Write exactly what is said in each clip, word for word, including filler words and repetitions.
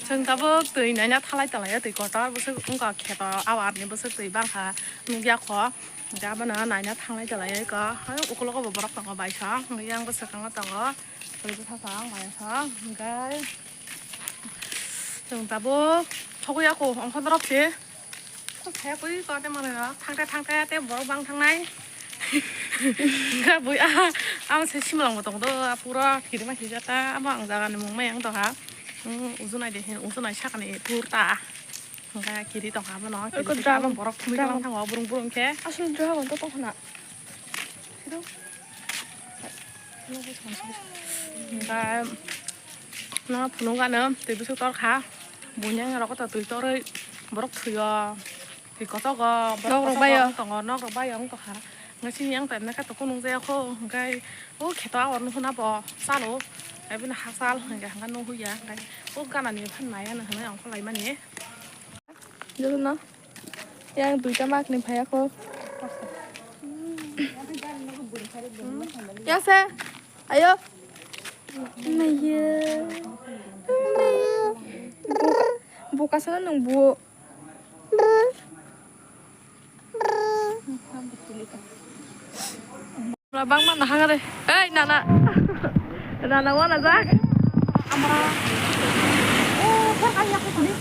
Chwng tabuk twi naina thalai tonglaio, twi kotor bwswk wngkha kheto, awarni bwswk twi bangkha nukya kho. Hwnkhe abono naina thanglai tonglaio eko. Hai ukulogo bo borok tongo baisa, hwnkhe yang bwswkango tongo twi bwsajak baisa. Hwnkhe chwng tabuk thogwi ya kho ongkha norok se. Thaya kwi kote manwi rok thangte thangte te borok bang thangnai. Hwnkhe bui a, amo se simalong bo tongo do, a pura kirima kirjata, amo ang jaga ni mung mai ang tongha. Hmm, uju nai de hin, uju nai sakani pur ta. Hwnkhe kiri tongha abono, kiri eko tongha dragon, amo borok thumwi dragon. Tongthang thango, burung burung khe. Aswk dragon to tongkhna. Hwnkhe no phunuk ano twi bwswk torkha. Buini ang rok to twi torwi borok thwio. Twi kotogo borok nok rok kotogo baio. Wng tongo, nok rok baio wng tongkha. Hwnkhe sini ang to emne khe to kunung jaya kho, hwnkhe o kheto a orno hwnna bo chalo. Hai bini ha chal hwnkhe hwnkhe no huya, hwnkhe o gana ni phan nai ano hwnwi ongkhor lai mani. Jotono yang duita mak ni phai ako. Ya se, ayo. Naiya. Naiya. Buka sana nung bu. Bangma nahagare. Ei, nana. Nana wana jak. Amra. O, kor kaya ko tani.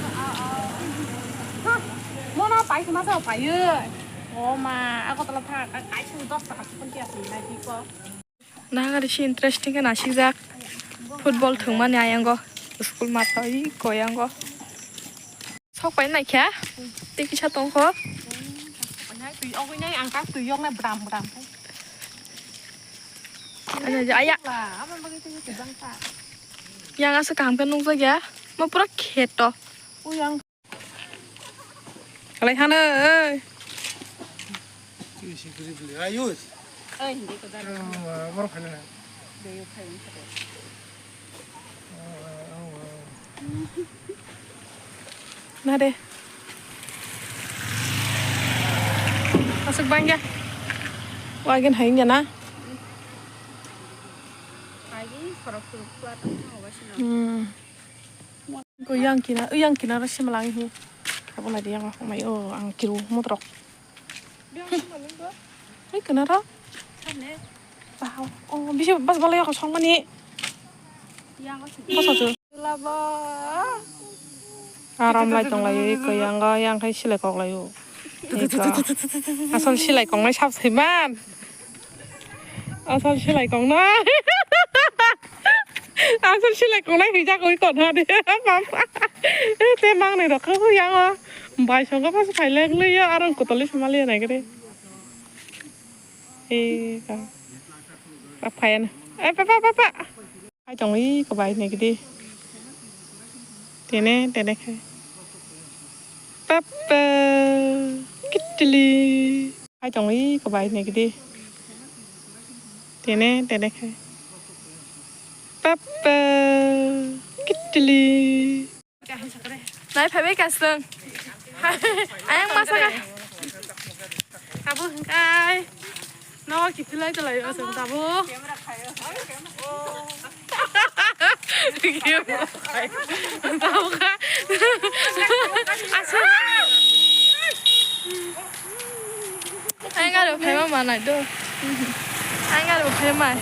Ha, mona pai kuma sa pai. O ma, ako tala tha, kai su dos taka sukun tiya sini lagi ko. Nahagari si interesting khe nasikjak. Football thwngmani ayango. School matha oi koyango. Sok pai naikha. Tei kisa tongkho. Twi ogwi nai ang tak twi yoknai bram bram. Aya. Yang asa kaham khe nukjakya. Mo pura kheto. Uyang. Kalai hana, oi. Ayus. Oi, hindi ko daro. Boro khaina. Deyo khain khato. Na de. Asuk bangya. Wagen hain ya na. Agi khorok khorok kuat ang. Hmm. Ko yang kina, yang kina ro simalang hi. Abo nai yang mai o ang kiru motrok. Ai kena ro. Wow. Oh, bisi bas balai ako song mani. Bas ajo. Aram lai tong lai ko yang ga yang khai sile kok lai o. Asal silai kok nai sab sai man. Asal silai kok nai. Asal silai kongnai hwijak oi kon ha de. Te mangnai rok khe hui yango. Bai songo pas phai lek lei ya arang kotoli samali ya nai kre. E ka. Pak phai na. E papa papa. Hai tong i ko bai nai kre. Tene tene khe. Papa. Kitli. Hai tong i ko bai nai kidi. Tene tene khe. Papa. Kitli. Nai phai bai kasung. Ayang masa ka. Abo hingkai. No kiphilai tolai o sung tabo. Tabo ka. Asa. Ang aro phaima manai do. Ang aro phaimai.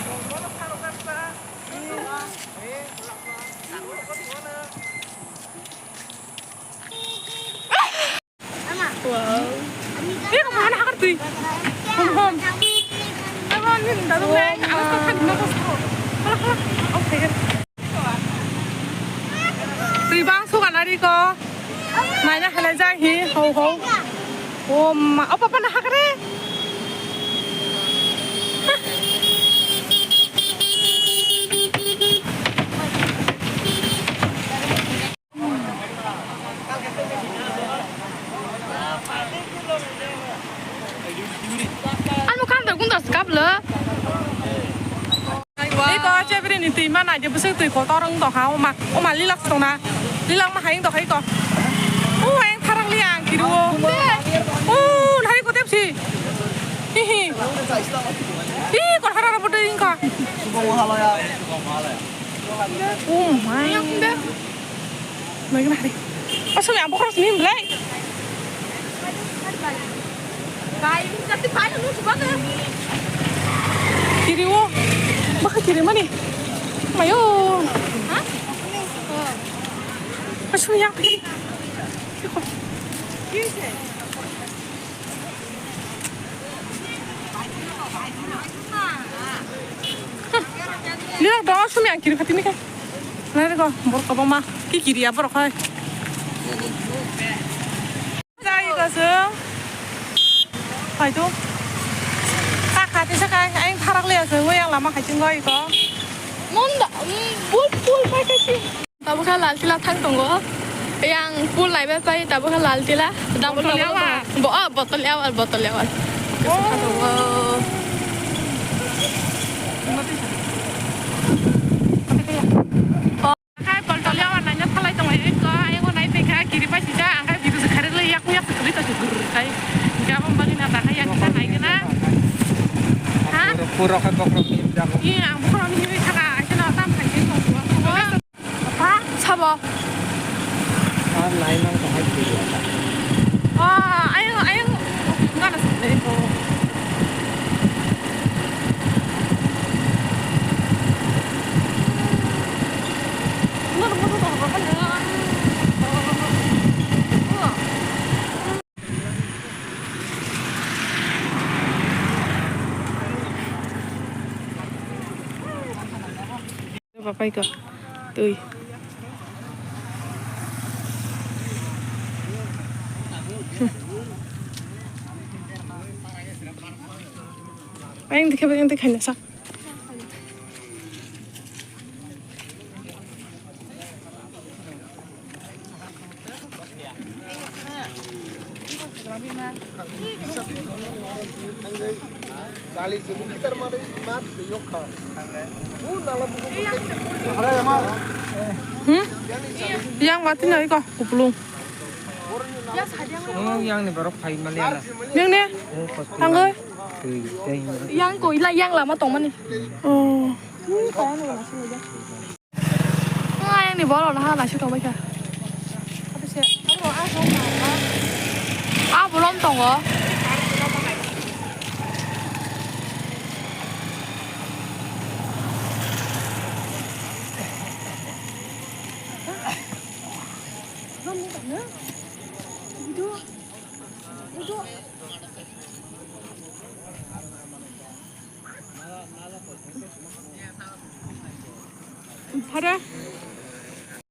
Wow. Ini kemana hakar tuh? Hom hom. Hom hom, ini dalam lagi. Awas tak tadi mau kau. Kalah kalah. Oke. Twi bang suka nari ko. Naina halai jang hi ho ho. O ma, o papa na hakre. Ano kan da gunda skap le. Iko chebri ni twi ma nai de bwswk twi kotor wng tongkha, o ma, o ma lilak tongna. Lilak ma hai wng tongkha iko. O hai wng tharang li ang kiri o. O nai ko tepsi. Hi hi. Hi ko thara ro bwtwi wngkha. O ma. Nai gana hari. Asal yang bokros ni belai. Kiri o. Baka kiri mani. Mayo. Asal yang kiri. Ni dong sumi ang kiri phatini kai. Nai ko bor ko ma ki kiri ya bor khai. Jai ko se. Pai tu. Ka khati sa kai ang tharak le se wei ang lama khai ching goi ko. Mon da bul bul pai kai si. Tabukha Lal Tila thang tongo. Yang pool naibai pai tabukha Lal Tila. Dam Botol yawa. Bo, oh, botol yawa, botol yawa. Oh. Hai, botol yawa naina thalai tongo. Eko, ayongo nai tengkha, kiri pai sija, angkai bidu se khare le yak yak se kiri ta se dur kai. Gabang bali na ta kai yang kita nai kena. Ha? Pura, pura khai bokrok ni jago. Iya, ang bokrok ni khana, akhirnya tam khai tong. Sabo. Ah, lainang kahai kiri. Ah, ayang, ayang, ngana sini. Bapai ko twi. Ayang dikhe, ayang dikhe, nasa. Hmm? Yang mati na iko kupulung. Oh, yang ni borok phai mali ala. Yang ne? Oh, pas. Tangoi. Twi, twi. Yang ko ila yang lama tongmani. Oh. Ayang ni bolo na ha naisik tongbai kha. Abo se. Ah, bolom tongo. Hara.